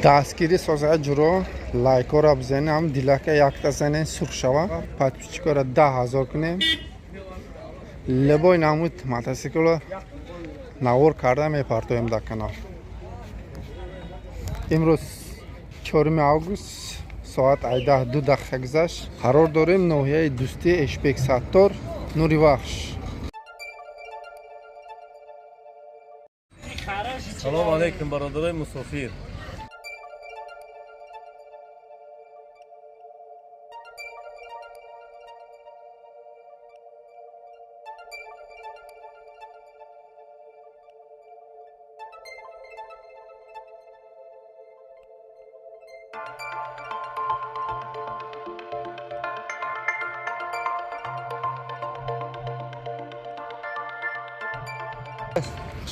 Дастгирӣ соза ҷуро, лайкҳоро бизанем, ҳам дилака якта занем, сурх шава. Подписчикора 10 000 кунем. Любой намуд мотоциклро навор карда мепартоем дар канал. Имрӯз 4 август, соат 18:02 гузашт. Қарор дорем ноҳияи Дӯстӣ, Эшбек Саттор, Нуривахш. Салом алейкум, бародарои мусофир.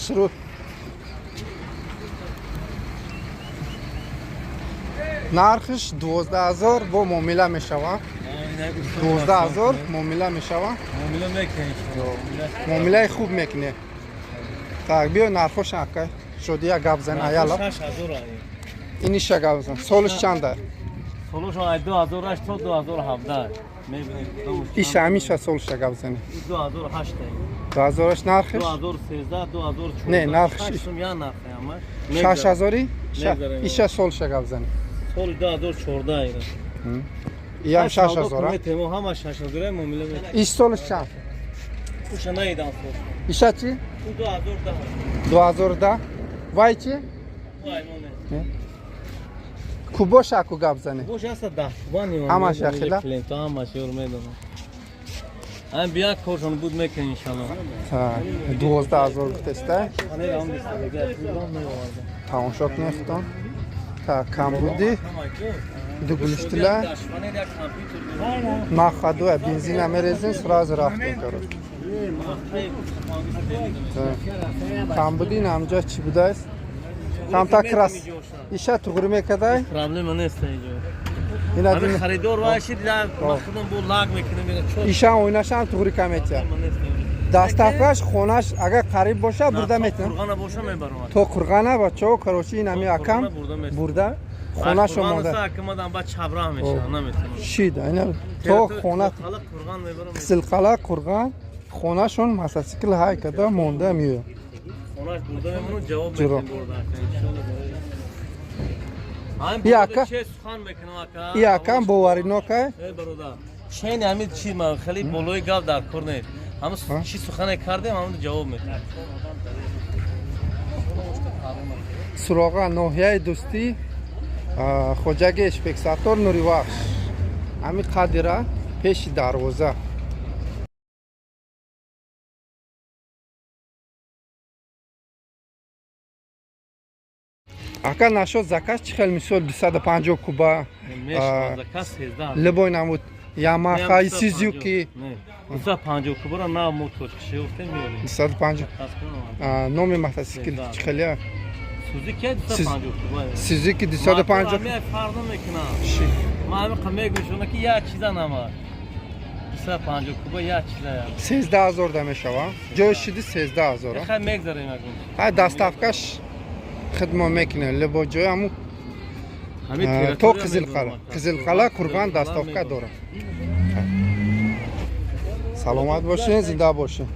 Шурӯъ. Нархш 12 000, бо муомила мешава. 12 000 муомила мешава. Муомила мекунем. Муомилаи хуб мекунем. Так, биё, нархош, ака шоди, як гап зан аяла. Иниша гап зан, солиш чанда? Солиш 2008 то 2017. Мебинед. Иша, ҳамиша солиша гап зани. 2008. 2008, нархиш? 2013, 2014. Не, нархиш. Я нарх ҳамаш. 6000-и? Иша солиша гап зани. Соли 2014 ина. Иям 6000? Метемо, ҳама 6000 муомила мекунем. Иш солиш чанд? Уша наидам сол. Иша чи? 2010. 2010. Вай чи? Вай моне. Кубоша аку гап зани. Бош аста 10 кубани. Ҳамаш яхела? Клиентҳо ҳамаш ёр медонам. Ам бия, коршон буд, мекунем, иншалло. Так, 12 000 гуфтеста. Тамошо кунед худтон. Так, камбуди дугулиштила махадуя, бензина мерезем, сразу рафтем, короче. Камбуди намҷа чӣ будааст? Камта крас. Иша туғри мекадай? Проблема нест иҷо. Ҳамин харидор вайшид, ман худам бо лаг мекунам. Иша оинашам туғри каметия. Доставкаш хонаш агар қариб боша, бурда метавон. Қурғана боша, мебарам. То Қурғана, бачаҳо, короче, ин ҳами акам бурда хонаашо монда. Акамадан баъд чабраҳ мешавам, наметавонам. Шид, ина то хона Қизилқала, Қурған, хонашон мотоцикл ҳай када монда меояд. Хонаш бурда мемонам, ҷавоб Ҷуро. метем бурда. И ака? Че сухан мекунам, ака? И акам боваринокай. Э, бародар. Чен ҳамин чи ман хеле болои гап дар кор нест. Ҳамин чи сухане кардем, ҳамон ҷавоб метем. Суроға ноҳияи Дӯстӣ, хоҷаги Эшбексаттор, Нуривахш, ҳами қадира пеши дарвоза. Ака, нашод заказ чӣ хел, мисол, 250 куба? Мешавад заказ 13. Любой намуд, Ямаха, Сузуки. 250 кубара нав мо точкаши гуфтем, меорем. 250. Номи мотоцикл чӣ хелия? Сузуки 250 куба. Сузуки 250. Ман фарқ намекунам. Ман ҳамин қа мегӯшона ки як чиза нама. 250 куба як чиза я. 13 000 да мешава, ҷои шиди 13 000. Хай, мегзарем ягон. Ҳай, доставкаш хидмо мекунем любой ҷой, ҳаму Ҳамин то Қизилқала, Қизилқала, Қурғон доставка дорам. Саломат бошед, зинда бошед.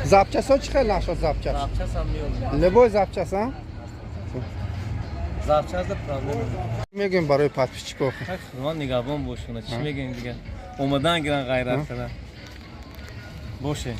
Запчасо чӣ хел нашод, запчас? Запчас ҳам меорем. Любой запчас, а? Запчас да проблема. Мегӯем барои подписчиков. Хай, худованд нигаҳбон бошона. Чӣ мегӯем дигар? Омадан гиран, ғайрат кардан. Боше.